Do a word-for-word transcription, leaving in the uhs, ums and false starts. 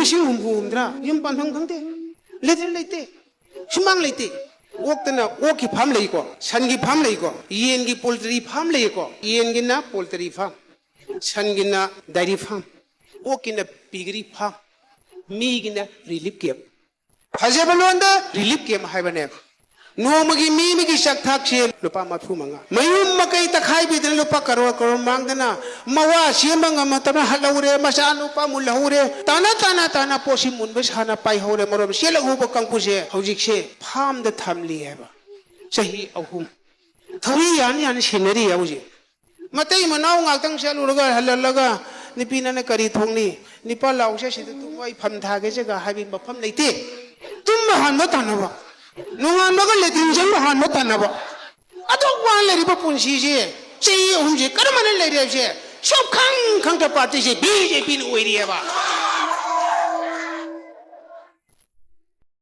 ꯂꯤꯁꯤꯡ ꯍꯨꯝꯐꯨ ꯍꯨꯝꯗ꯭ꯔꯥ ꯌꯨꯝ ꯄꯥꯟꯐꯝ ꯈꯪꯗꯦ꯫ ꯂꯦꯇ꯭ꯔꯤꯟ ꯂꯩꯇꯦ, ꯁꯨꯃꯥꯡ ꯂꯩꯇꯦ꯫ ꯑꯣꯛꯇꯅ ꯑꯣꯛꯀꯤ ꯐꯥꯝ ꯂꯩꯀꯣ, ꯁꯟꯒꯤ ꯐꯥꯝ ꯂꯩꯀꯣ, ꯌꯦꯟꯒꯤ ꯄꯣꯜꯇ꯭ꯔꯤ ꯐꯥꯝ ꯂꯩꯀꯣ, ꯌꯦꯟꯒꯤꯅ ꯄꯣꯜꯇ꯭ꯔꯤ ꯐꯥꯝ, ꯁꯟꯒꯤꯅ ꯗꯥꯏꯔꯤ ꯐꯥꯝ, ꯑꯣꯛꯀꯤꯅ ꯄꯤꯒꯔꯤ ꯐꯥꯝ, ꯃꯤꯒꯤꯅ ꯔꯤꯂꯤꯐ ꯀꯦꯝꯞ꯫ ꯐꯖꯕ ꯂꯣꯟꯗ ꯔꯤꯂꯤꯐ ꯀꯦꯝꯞ ꯍꯥꯏꯕꯅꯦꯕ꯫ ꯅꯣꯡꯃꯒꯤ ꯃꯤ ꯑꯃꯒꯤ ꯆꯥꯛꯊꯥꯛꯁꯦ ꯂꯨꯄꯥ ꯃꯔꯤꯐꯨ ꯃꯉꯥ꯫ ꯃꯌꯨꯝ ꯃꯀꯩ ꯇꯛꯈꯥꯏꯕꯤꯗꯅ ꯂꯨꯄꯥ ꯀꯔꯣꯔ ꯀꯔꯣꯔ ꯃꯥꯡꯗꯅ ꯃꯋꯥ ꯁꯦꯝꯕ ꯉꯝꯃꯛꯇꯅ ꯍꯜꯍꯧꯔꯦ, ꯃꯆꯥꯅꯨꯄꯥ ꯃꯨꯜꯍꯧꯔꯦ, ꯇꯥꯅ ꯇꯥꯅ ꯇꯥꯅ ꯄꯣꯠꯁꯤ ꯃꯨꯟꯕ ꯁꯥꯅ ꯄꯥꯏꯍꯧꯔꯦ꯫ ꯃꯔꯣꯝ ꯆꯦꯜꯂꯛꯍꯧꯕ ꯀꯥꯡꯕꯨꯁꯦ ꯍꯧꯖꯤꯛꯁꯦ ꯐꯥꯝꯗ ꯊꯝꯂꯤ ꯍꯥꯏꯕ꯫ ꯆꯍꯤ ꯑꯍꯨꯝ ꯊꯧꯔꯤ ꯌꯥꯟ ꯌꯥꯟ ꯁꯤꯟꯅꯔꯤ ꯍꯧꯖꯤꯛ꯫ ꯃꯇꯩ ꯃꯅꯥꯎ ꯉꯥꯛꯇꯪ ꯆꯠꯂꯨꯔꯒ ꯍꯜꯂꯜꯂꯒ ꯅꯨꯄꯤ ꯅꯪꯅ ꯀꯔꯤ ꯊꯣꯡꯅꯤ? ꯅꯤꯄꯥ ꯂꯥꯎꯁꯦ ꯁꯤꯗ ꯇꯨꯝꯃꯣ, ꯑꯩ ꯐꯝ ꯊꯥꯒꯦꯁꯦꯒ ꯍꯥꯏꯕꯒꯤ ꯃꯐꯝ ꯂꯩꯇꯦ꯫ ꯇꯨꯝꯕ ꯍꯥꯟꯕ ꯇꯥꯟꯅꯕ, ꯅꯣꯡꯉꯥꯟꯕꯒ ꯂꯦꯇ꯭ꯔꯤꯟ ꯆꯪꯕ ꯍꯥꯟꯕ ꯇꯥꯟꯅꯕ꯫ ꯑꯗꯨꯛ ꯋꯥꯅ ꯂꯩꯔꯤꯕ ꯄꯨꯟꯁꯤꯁꯦ ꯆꯍꯤ ꯑꯍꯨꯝꯁꯦ ꯀꯔꯝ ꯍꯥꯏꯅ ꯂꯩꯔꯦ ꯍꯥꯏꯕꯁꯦ ꯁꯨꯛꯈꯪ ꯈꯪꯗ ꯄꯥꯔꯇꯤꯁꯦ ꯕꯤ ꯖꯦ ꯄꯤꯅ ꯑꯣꯏꯔꯤꯑꯕ꯫